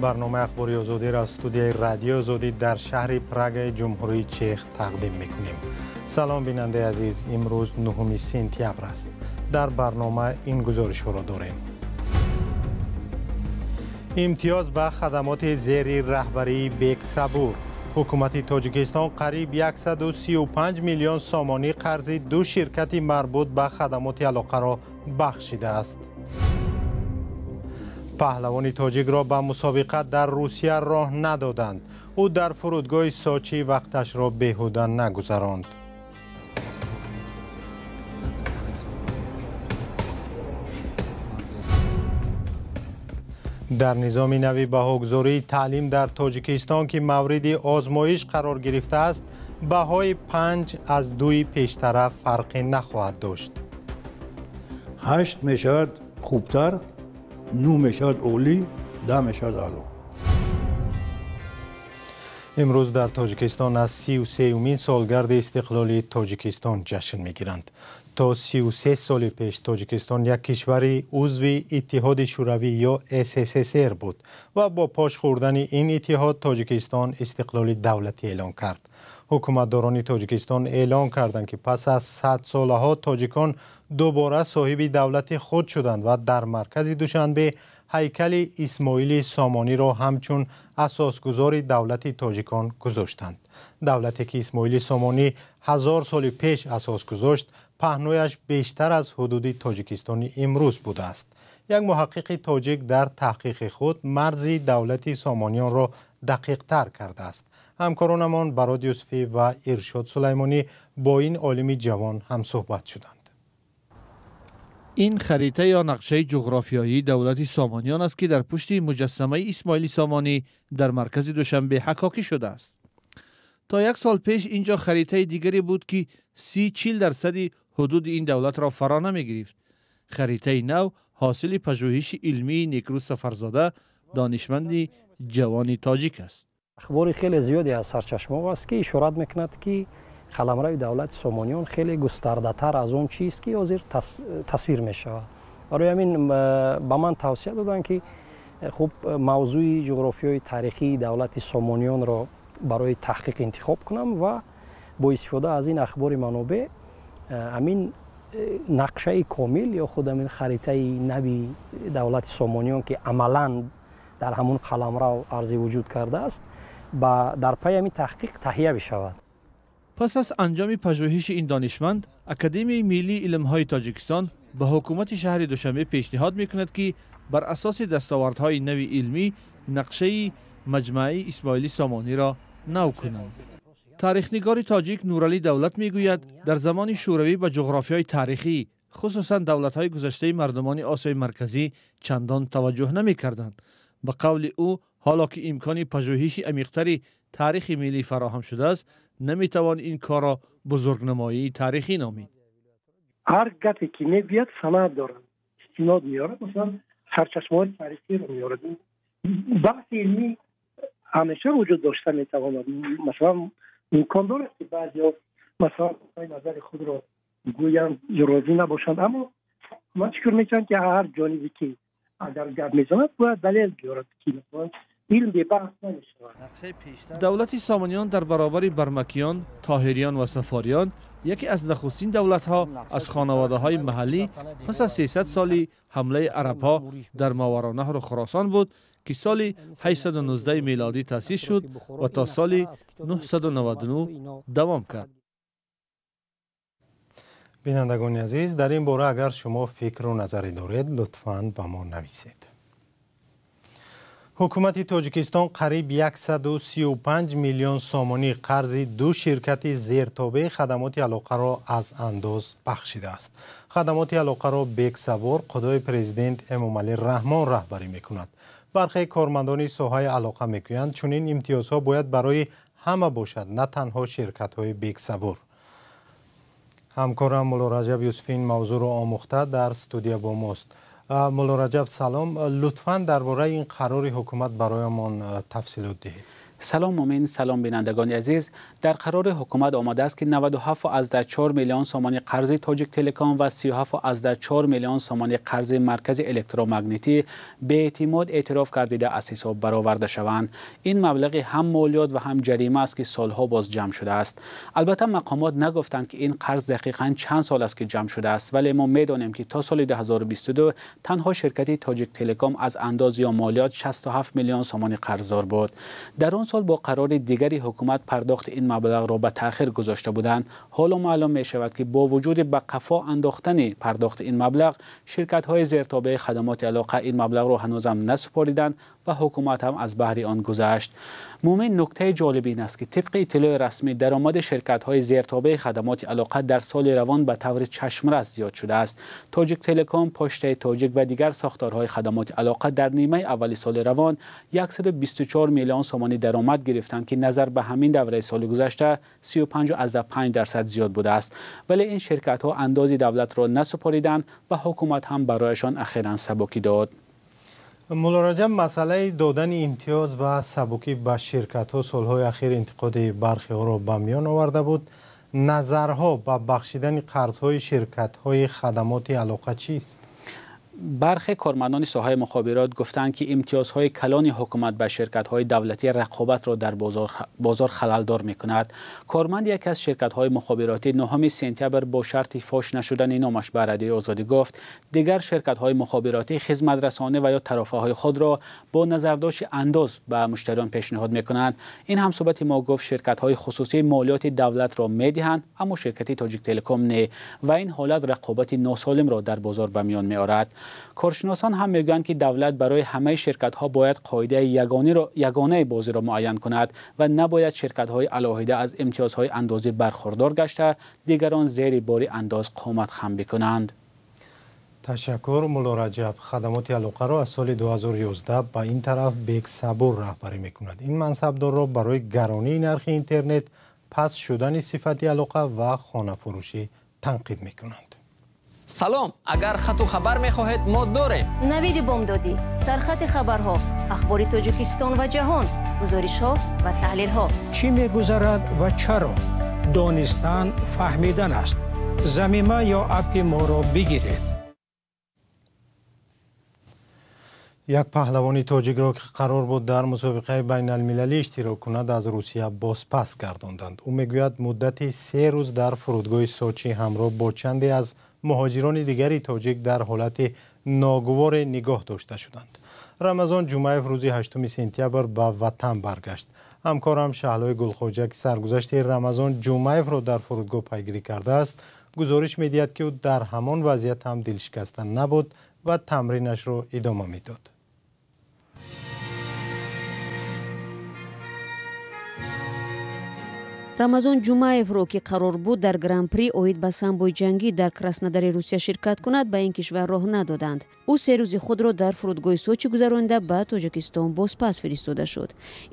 Барномаи Ахбори Озодиро аз студияи Радиои Озодӣ дар шаҳри Прагаи Ҷумҳурии Чех тақдим мекунем. Салом, бинандаи азиз. Имрӯз 9 сентябр аст. Дар барнома ин гузоришҳоро дорем. Имтиёз ба хадамоти зери раҳбарии Бек Сабур. Ҳукумати Тоҷикистон қариб 135 миллион сомонӣ қарзи ду ширкати марбут ба хадамоти алоқаро бахшидааст. Паҳлавони тоҷикро ба мусобиқа дар Русия роҳ надоданд. Ӯ дар фурудгоҳи Сочи вақташро беҳуда нагузаронд. Дар низоми нави баҳогузории таълим дар Тоҷикистон, ки мавриди озмоиш қарор гирифтааст, баҳои 5 аз 2 пештара фарқе нахоҳад дошт. 8 мешавад хубтар, 9 мешавад олӣ, 10 мешавад аъло. Имрӯз дар Тоҷикистон аз 33-умин солгарди истиқлоли Тоҷикистон ҷашн мегиранд. То 33 соли пеш Тоҷикистон як кишвари узви Иттиҳоди Шӯравӣ ё СССР буд ва бо пош хӯрдани ин иттиҳод Тоҷикистон истиқлоли давлатӣ эълон кард. Ҳукуматдорони Тоҷикистон эълон карданд, ки пас аз 100 солаҳо тоҷикон дубора соҳиби давлати худ шуданд ва дар маркази Душанбе ҳайкали Исмоили Сомониро ҳамчун асосгузори давлати тоҷикон гузоштанд. Давлате ки Исмоили Сомонӣ 1000 соли пеш асос гузошт, паҳнояш бештар аз ҳудуди Тоҷикистони имрӯз будааст. Як муҳаққиқи тоҷик дар таҳқиқи худ марзи давлати сомониёнро дақиқтар кардааст. Ҳамкоронамон Барод Юсуфӣ ва Иршод Сулаймонӣ бо ин олими ҷавон ҳамсӯҳбат шуданд. Ин харита ё нақшаи ҷуғрофиёии давлати Сомониён аст, ки дар пушти муҷассамаи Исмоили Сомонӣ дар маркази Душанбе ҳакокӣ шудааст. То як сол пеш инҷо харитаи дигаре буд, ки 30-40% ҳудуди ин давлатро фаро намегирифт. Харитаи нав ҳосили пажӯҳиши илмии Некрӯз Сафарзода, донишманди ҷавони тоҷик аст. Ахбори хеле зиёде аз сарчашмаҳо аст, ки ишорат мекунад, ки қаламрави давлати Сомониён хеле густардатар аз он чиз, ки ҳозир тасвир мешавад. Барои ҳамин ба ман тавсия доданд, ки хуб мавзӯи ҷуғрофиёи таърихии давлати Сомониёнро барои таҳқиқ интихоб кунам ва бо истифода аз ин ахбори манобеъ ҳамин нақшаи комил ё худ ҳамин харитаи нави давлати Сомониён, ки амалан дар ҳамун қаламрав арзи вуҷуд кардааст, дар пайи ҳамин таҳқиқ таҳия бишавад. Пас аз анҷоми пажӯҳиши ин донишманд, Академияи миллии илмҳои Тоҷикистон ба ҳукумати шаҳри Душанбе пешниҳод мекунад, ки бар асоси дастовардҳои нави илмӣ нақшаи маҷмӯаи Исмоили Сомониро нав кунанд. Таърихнигори тоҷик Нуралӣ Давлат мегӯяд, дар замони Шӯравӣ ба ҷуғрофиёи таърихӣ, хусусан давлатҳои гузаштаи мардумони Осиёи Марказӣ, чандон таваҷҷӯҳ намекарданд. Ба қавли ӯ, ҳоло ки имкони пажӯҳиши амиқтари таърихи миллӣ фароҳам шудааст, наметавон ин корро бузургнамоии таърихӣ номид. Ҳар гапе ки мегӯяд, санад дорад, истинод меорад, масалан сарчашмаҳои таърихиро меорад. Баҳси илмӣ ҳамеша вуҷуд дошта метавонад. Масалан, имкон дорад, ки баъзеҳо масалан назари худро гӯянд, розӣ набошанд, аммо ман фикр мекунам, ки ҳар ҷонибе ки агар гап мезанад, бояд далел биёрад, ки масалан илм бебаҳс намешавад. Давлати Сомониён дар баробари Бармакиён, Тоҳириён ва Сафориён яке аз нахустин давлатҳо аз хонаводаҳои маҳаллӣ пас аз 300 соли ҳамлаи арабҳо дар Моваронаҳру Хуросон буд, ки соли 819 мелодӣ таъсис шуд ва то соли 999 давом кард. Бинандагони азиз, дар ин бора агар шумо фикру назаре доред, лутфан ба мо нависед. Ҳукумати Тоҷикистон қариб 135 миллион сомонӣ қарзи ду ширкати зертобеи хадамоти алоқаро аз андоз бахшидааст. Хадамоти алоқаро Бек Сабур, қудои президент Эмомалӣ Раҳмон, раҳбарӣ мекунад. Бархе кормандони соҳаи алоқа мегӯянд, чунин имтиёзҳо бояд барои ҳама бошад, на танҳо ширкатҳои Бек Сабур. Ҳамкорам Мулло Раҷаб Юсуфӣ ин мавзӯъро омӯхта дар студия бо мост. Мулло Раҷаб, салом. Лутфан дар бораи ин қарори ҳукумат бароямон тафсилот диҳед. Салом Мумин, салом бинандагони азиз. Дар қарори ҳукумат омадааст, ки 97,4 миллион сомонӣ қарзи Тоҷик Телеком ва 37,4 миллион сомонӣ қарзи Маркази электромагнитӣ беэътимод эътироф гардида аз ҳисоб бароварда шаванд. Ин маблағи ҳам молиёт ва ҳам ҷарима аст, ки солҳо боз ҷамъ шудааст. Албатта мақомот нагуфтанд, ки ин қарз дақиқан чанд сол аст, ки ҷамъ шудааст, вале мо медонем, ки то соли 2022 танҳо ширкати Тоҷик Телеком аз андоз ё молиёт 67 миллион сомонӣ қарздор буд. Дар он сол бо қарори дигари ҳукумат пардохти ин маблағро ба таъхир гузошта буданд. Ҳоло маълум мешавад, ки бо вуҷуди ба қафо андохтани пардохти ин маблағ, ширкатҳои зертобеи хадамоти алоқа ин маблағро ҳанӯзам насупориданд ва ҳукумат ҳам аз баҳри он гузашт. Мумин, нуктаи ҷолиб ин аст, ки тибқи иттилои расмӣ даромади ширкатҳои зертобеи хадамоти алоқа дар соли равон ба таври чашмрас зиёд шудааст. Тоҷик Телеком, Почтаи Тоҷик ва дигар сохторҳои хадамоти алоқа дар нимаи аввали соли равон 124 миллион сомонӣ даромад гирифтанд, ки назар ба ҳамин давраи соли гузашта 35,5% зиёд будааст. Вале ин ширкатҳо андози давлатро насупориданд ва ҳукумат ҳам барояшон ахиран сабукӣ дод. Мулло Раҷаб, масъалаи додани имтиёз ва сабукӣ ба ширкатҳо солҳои ахир интиқоди бархиҳоро ба миён оварда буд. Назарҳо ба бахшидани қарзҳои ширкатҳои хадамоти алоқа чист? Бархе кормандони соҳаи мухобирот гуфтанд, ки имтиёзҳои калони ҳукумат ба ширкатҳои давлатӣ рақобатро дар бозор халалдор мекунад. Корманди яке аз ширкатҳои мухобиротӣ 9 сентябр бо шарти фош нашудани номаш ба Радиои Озодӣ гуфт, дигар ширкатҳои мухобиротӣ хизматрасонӣ ва ё тарофаҳои худро бо назардошти андоз ба муштариён пешниҳод мекунанд. Ин ҳамсӯҳбати мо гуфт, ширкатҳои хусусӣ молиёти давлатро медиҳанд, аммо ширкати Тоҷик Телеком не, ва ин ҳолат рақобати носолимро дар бозор ба миён меорад. Коршиносон ҳам мегӯянд, ки давлат барои ҳамаи ширкатҳо бояд қоидаи ягонаи бозиро муайян кунад ва набояд ширкатҳои алоҳида аз имтиёзҳои андозӣ бархурдор гашта, дигарон зери бори андоз қомат хам бикунанд. Ташаккур, Мулло Раҷаб. Хадамоти алоқаро аз соли 2011 ба ин тараф Бек Сабур раҳбарӣ мекунад. Ин мансабдорро барои гаронии нархи интернет, паст шудани сифати алоқа ва хонафурӯшӣ танқид мекунанд. Салом, агар хату хабар мехоҳед, мо дорем. Навиди бомдодӣ, сархати хабарҳо, ахбори Тоҷикистон ва ҷаҳон, гузоришҳо ва таҳлилҳо. Чӣ мегузарад ва чаро? Донистан фаҳмидан аст. Замима ё аппи моро бигиред. Як паҳлавони тоҷикро, ки қарор буд дар мусобиқаи байналмилалӣ иштирок кунад, аз Русия бозпас гардонданд. Ӯ мегӯяд, муддати 3 рӯз дар фурудгоҳи Сочи ҳамроҳ бо чанде аз муҳоҷирони дигари тоҷик дар ҳолати ногуворе нигоҳ дошта шуданд. Рамазон Ҷумаев рӯзи 8 сентябр ба ватан баргашт. Ҳамкорам Шаҳлои Гулхоҷа, ки саргузашти Рамазон Ҷумаевро дар фурудгоҳ пайгирӣ кардааст, гузориш медиҳад, ки ӯ дар ҳамон вазъият ҳам дилшикаста набуд ва тамринашро идома медод. Рамазон Ҷумаевро, ки қарор буд дар Гран-при оид ба самбои ҷангӣ дар Краснодари Русия ширкат кунад, ба ин кишвар роҳ надоданд. Ӯ 3 рӯзи худро дар фурудгоҳи Сочи гузаронида ба Тоҷикистон бозпас фиристода шуд.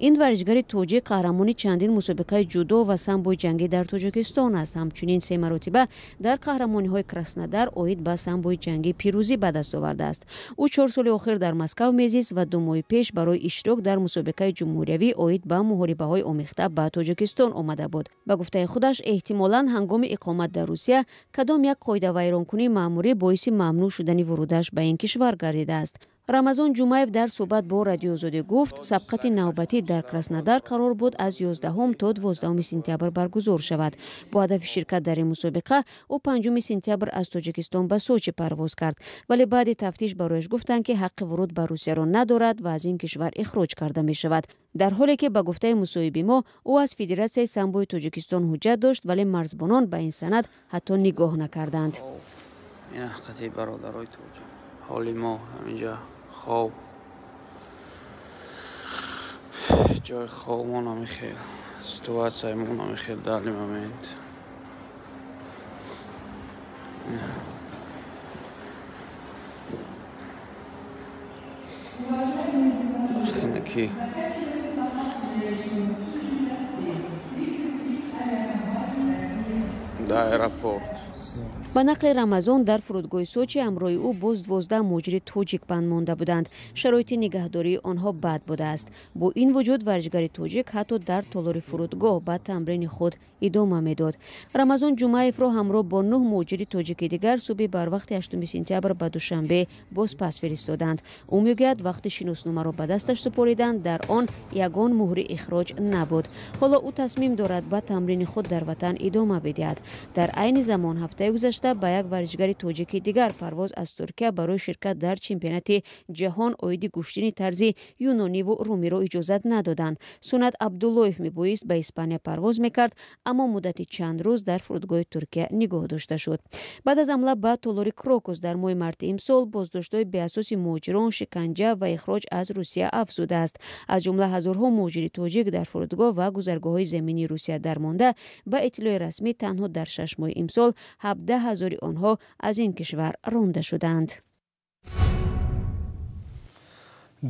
Ин варзишгари тоҷик қаҳрамони чандин мусобиқаи ҷудо ва самбои ҷангӣ дар Тоҷикистон аст. Ҳамчунин 3 маротиба дар қаҳрамониҳои Краснодар оид ба самбои ҷангӣ пирӯзӣ ба даст овардааст. Ӯ 4 соли охир дар Москав мезист ва 2 моҳи пеш барои иштирок дар мусобиқаи ҷумҳуриявӣ оид ба муҳорибаҳои омехта ба Тоҷикистон омада буд. Ба гуфтаи худаш, эҳтимолан ҳангоми иқомат дар Русия кадом як қоидавайронкунии маъмурӣ боиси мамнӯъ шудани вурудаш ба ин кишвар гардидааст. Рамазон Ҷумаев дар суҳбат бо Радиои Озодӣ гуфт, сабқати навбатӣ дар Краснодар қарор буд аз 11 то 12 сентябр баргузор шавад. Бо ҳадафи ширкат дар ин мусобиқа ӯ 5 сентябр аз Тоҷикистон ба Сочи парвоз кард, вале баъди тафтиш барояш гуфтанд, ки ҳаққи вуруд ба Русияро надорад ва аз ин кишвар ихроҷ карда мешавад. Дар ҳоле ки ба гуфтаи мусоҳиби мо ӯ аз Федератсияи самбои Тоҷикистон ҳуҷҷат дошт, вале марзбонон ба ин санад ҳатто нигоҳ накарданд. Ҳоли мо ҳаминҷа хоб, ҷои хобмон ҳамихел, ситуатсияи мо ҳамихел дар ин момент. Хинаки дар аэропорт. Ба нақли Рамазон, дар фурудгоҳи Сочи ҳамроҳи ӯ боз 12 муҳоҷири тоҷик банд монда буданд. Шароити нигаҳдории онҳо бад будааст. Бо ин вуҷуд варзишгари тоҷик ҳатто дар толори фурудгоҳ ба тамрини худ идома медод. Рамазон Ҷумаевро ҳамроҳ бо 9 муҳоҷири тоҷики дигар субҳи барвақти 8 сентябр ба Душанбе бозпас фиристоданд. Ӯ мегӯяд, вақти шиносномаро ба дасташ супориданд, дар он ягон муҳри ихроҷ набуд. Ҳоло ӯ тасмим дорад ба тамрини худ дар ватан идома бидиҳад. Дар айни замон ҳафтаи гузашта ба як варзишгари тоҷики дигар парвоз аз Туркия барои ширкат дар чемпионати ҷаҳон оиди гӯштини тарзи юнониву румиро иҷозат надоданд. Сунат Абдуллоев мебоист ба Испания парвоз мекард, аммо муддати чанд рӯз дар фурудгоҳи Туркия нигоҳ дошта шуд. Баъд аз ҳамла ба толори Крокус дар моҳи марти имсол боздоштҳои беасоси муҳоҷирон, шиканҷа ва ихроҷ аз Русия афзудааст. Аз ҷумла ҳазорҳо муҳоҷири тоҷик дар фурудгоҳ ва гузаргоҳҳои заминии Русия дармонда. Ба иттилои расмӣ танҳо дар 6 моҳи имсол 17 ҳазори онҳо аз ин кишвар ронда шуданд.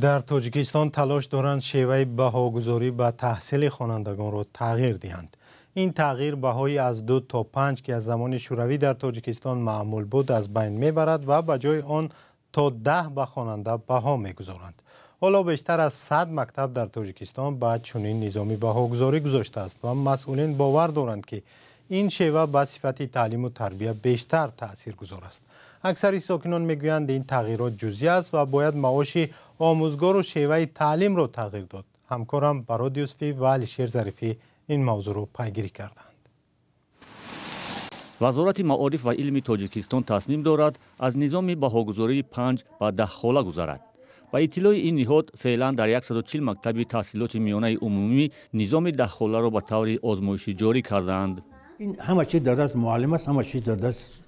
Дар Тоҷикистон талош доранд шеваи баҳогузорӣ ба таҳсили хонандагонро тағйир диҳанд. Ин тағйир баҳои аз 2 то 5, ки аз замони Шӯравӣ дар Тоҷикистон маъмул буд, аз байн мебарад ва ба ҷои он то 10 ба хонанда баҳо мегузоранд. Ҳоло бештар аз 100 мактаб дар Тоҷикистон ба чунин низоми баҳогузорӣ гузоштааст ва масъулин бовар доранд, ки ин шева ба сифати таълиму тарбия бештар таъсиргузор аст. Аксари сокинон мегӯянд, ин тағйирот ҷузъӣ аст ва бояд маоши омӯзгору шеваи таълимро тағйир дод. Ҳамкорам Барод Юсуфӣ ва Алишер Зарифӣ ин мавзӯъро пайгирӣ карданд. Вазорати маориф ва илми Тоҷикистон тасмим дорад аз низоми баҳогузории 5 ба 10 хола гузарад. Ба иттилои ин ниҳод, феълан дар 140 мактаби таҳсилоти миёнаи умумӣ низоми 10 холаро ба таври озмоишӣ ҷорӣ кардаанд. Ин ҳама чиз дар даст муаллим аст, ҳама чиз дар даст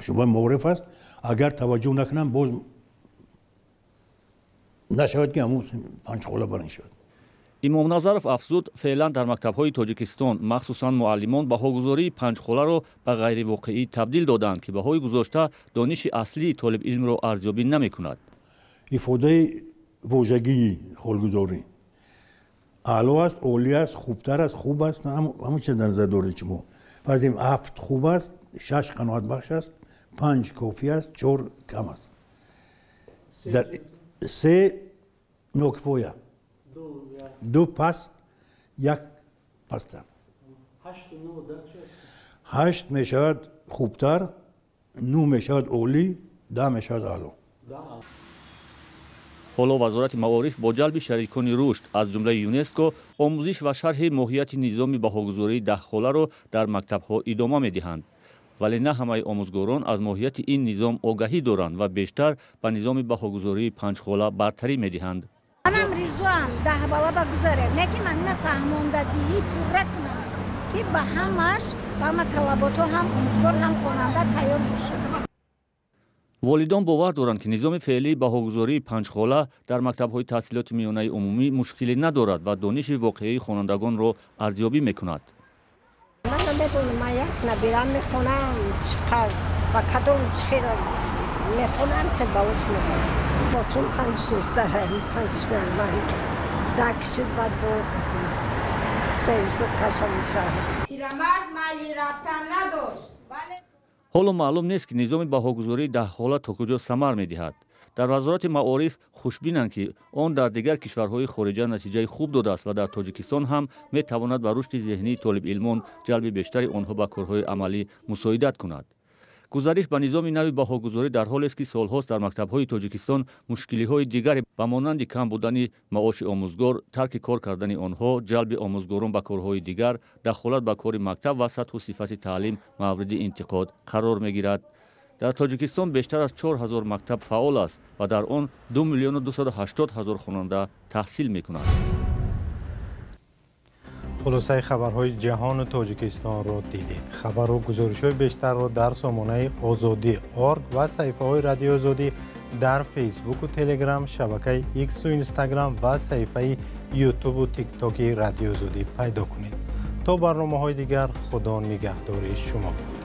шӯъбаи маориф аст. Агар таваҷҷӯҳ накунам, боз нашавад, ки ҳамун 5 хола барин шавад. Имомназаров афзуд, феълан дар мактабҳои Тоҷикистон махсусан муаллимон баҳогузории 5 холаро ба ғайривоқеӣ табдил доданд, ки баҳои гузошта дониши аслии толибилмро арзёбӣ намекунад. Ифодаи вожагии холгузорӣ аъло аст, олӣ аст, хубтар аст, хуб аст, ҳамон чиз дар назар доред шумо. Фарзем 7 хуб аст, 6 қаноатбахш аст, 5 кофӣ аст, 4 кам аст. Дар 3 нокифоя, 2 паст, 1 паста. 8 мешавад хубтар, 9 мешавад олӣ, 10 мешавад аъло. Ҳоло Вазорати маориф бо ҷалби шарикони рушд аз ҷумлаи ЮНЕСКО омӯзиш ва шарҳи моҳияти низоми баҳогузории 10 холаро дар мактабҳо идома медиҳанд. Вале на ҳамаи омӯзгорон аз моҳияти ин низом огаҳӣ доранд ва бештар ба низоми баҳогузории 5 хола бартарӣ медиҳанд. Манам ризоам 10 бала ба гузарем, не ки ман нафаҳмондадиҳӣ пурра кунам, ки ба ҳамаш ба ҳама талаботҳо ҳам омӯзгор ҳам хонанда тайёр бошад. Волидон бовар доранд, ки низоми феълии баҳогузории 5 хола дар мактабҳои таҳсилоти миёнаи умумӣ мушкилӣ надорад ва дониши воқеии хонандагонро арзёбӣ мекунад. Ман намедонам, ман як набирам мехонам, чӣ ба кадом чихел мехонам, ки ба ӯш мехонам. Бошум 5 сӯста, 5 нормал. 10 кишид баъд бо каша мешавад. Пирамард майли рафтан надошт. Ҳоло маълум нест, ки низоми баҳогузории 10 хола то куҷо самар медиҳад. Дар Вазорати маориф хушбинанд, ки он дар дигар кишварҳои хориҷа натиҷаи хуб додааст ва дар Тоҷикистон ҳам метавонад ба рушди зеҳнии толибилмон, ҷалби бештари онҳо ба корҳои амалӣ мусоидат кунад. Гузариш ба низоми нави баҳогузорӣ дар ҳолест, ки солҳост дар мактабҳои Тоҷикистон мушкилиҳои дигаре ба монанди кам будани маоши омӯзгор, тарки кор кардани онҳо, ҷалби омӯзгорон ба корҳои дигар, дахолат ба кори мактаб ва сатҳу сифати таълим мавриди интиқод қарор мегирад. Дар Тоҷикистон бештар аз 4000 мактаб фаъол аст ва дар он 2 280 000 хонанда таҳсил мекунад. Хулосаи хабарҳои ҷаҳону Тоҷикистонро дидед. Хабару гузоришҳои бештарро дар сомонаи Озодӣ орг ва саҳифаҳои Радиои Озодӣ дар Фейсбуку Телеграм, шабакаи Иксу Инстаграм ва саҳифаи Ютубу Тиктоки Радиои Озодӣ пайдо кунед. То барномаҳои дигар, Худо нигаҳдори шумо бод.